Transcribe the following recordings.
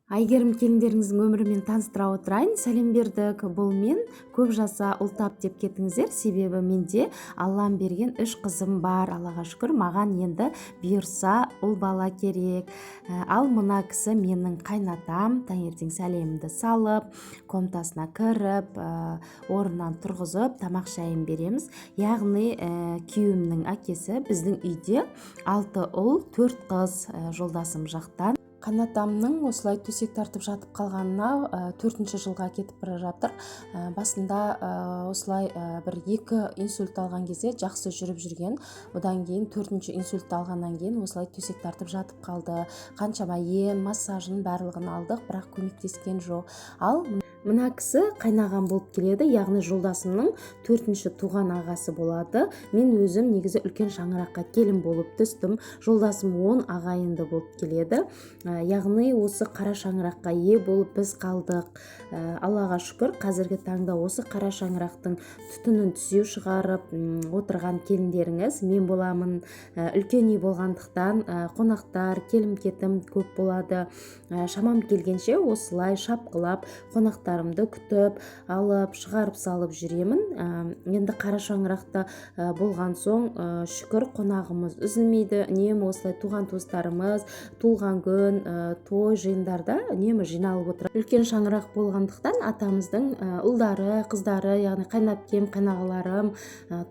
Әйгерім келіндеріңіздің өмірімен таныстыра отырайын. Сәлем бердік. Бұл мен. Көп жаса, ұл тап деп кетіңіздер, себебі менде Аллам берген үш қызым бар, Аллаға шүкір. Маған енді бұйырса, ұл бала керек. Ал мына кісі менің қайнатам. Таңертең сәлемімді салып, комнатасына кіріп, орнынан тұрғызып, тамақ шайын береміз, яғни күйеуімнің әкесі. Біздің үйде алты ұл, төрт қыз, жолдасым жақтан. Қайнатамның осылай төсек тартып жатып қалғанына төртінші жылға кетіп бара жатыр. Басында осылай бір екі инсульт алған кезде жақсы жүріп жүрген. Одан кейін, төртінші инсультті алғаннан кейін, осылай төсек тартып жатып қалды. Қаншама ем, массажын, барлығын алдық, бірақ көмектескен жоқ. Ал мына кісі қайнағам болып келеді, яғни жолдасымның төртінші туған ағасы болады. Мен өзім негізі үлкен шаңыраққа келін болып түстім. Жолдасым 10 ағайынды болып келеді. Яғни осы қара шаңыраққа ие болып біз қалдық. Аллаға шүкір, қазіргі таңда осы қара шаңырақтың түтінін түзеу шығарып отырған келіндеріңіз мен боламын. Үлкен үй болғандықтан, қонақтар, келім кетім көп болады. Шамам келгенше осылай шапқылап, қонақтарымды күтіп алып, шығарып салып жүремін. Енді қара шаңырақта болған соң, шүкір, қонағымыз үзілмейді. Үнемі осылай туған туыстарымыз туылған күн, той жиындарда үнемі жиналып отырады. Үлкен шаңырақ болғандықтан, атамыздың ұлдары, қыздары, яғни қайынәпкем, қайынағаларым,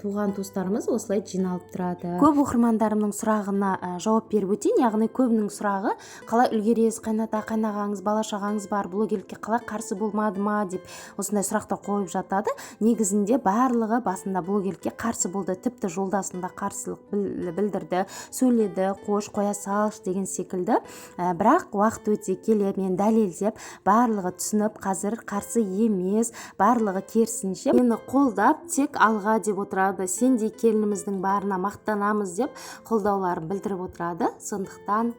туған туыстарымыз осылай жиналып тұрады. Көп оқырмандарымның сұрағына жауап беріп өтейін. Яғни көбінің сұрағы: қалай үлгересіз, қайната, қайнағаңыз, бала шағаңыз бар, блогерлікке қалай, қарсы болмады ма деп осындай сұрақтар қойып жатады. Негізінде барлығы басында блогерлікке қарсы болды. Тіпті жолдасым да қарсылық білдірді, сөйледі, қош, қоя салшы деген секілді. Бірақ уақыт өте келе мен дәлелдеп, барлығы түсініп, қазір қарсы емес. Барлығы керісінше мені қолдап, тек алға деп отырады. Сендей келініміздің барына мақтанамыз деп қолдауларын білдіріп отырады. Сондықтан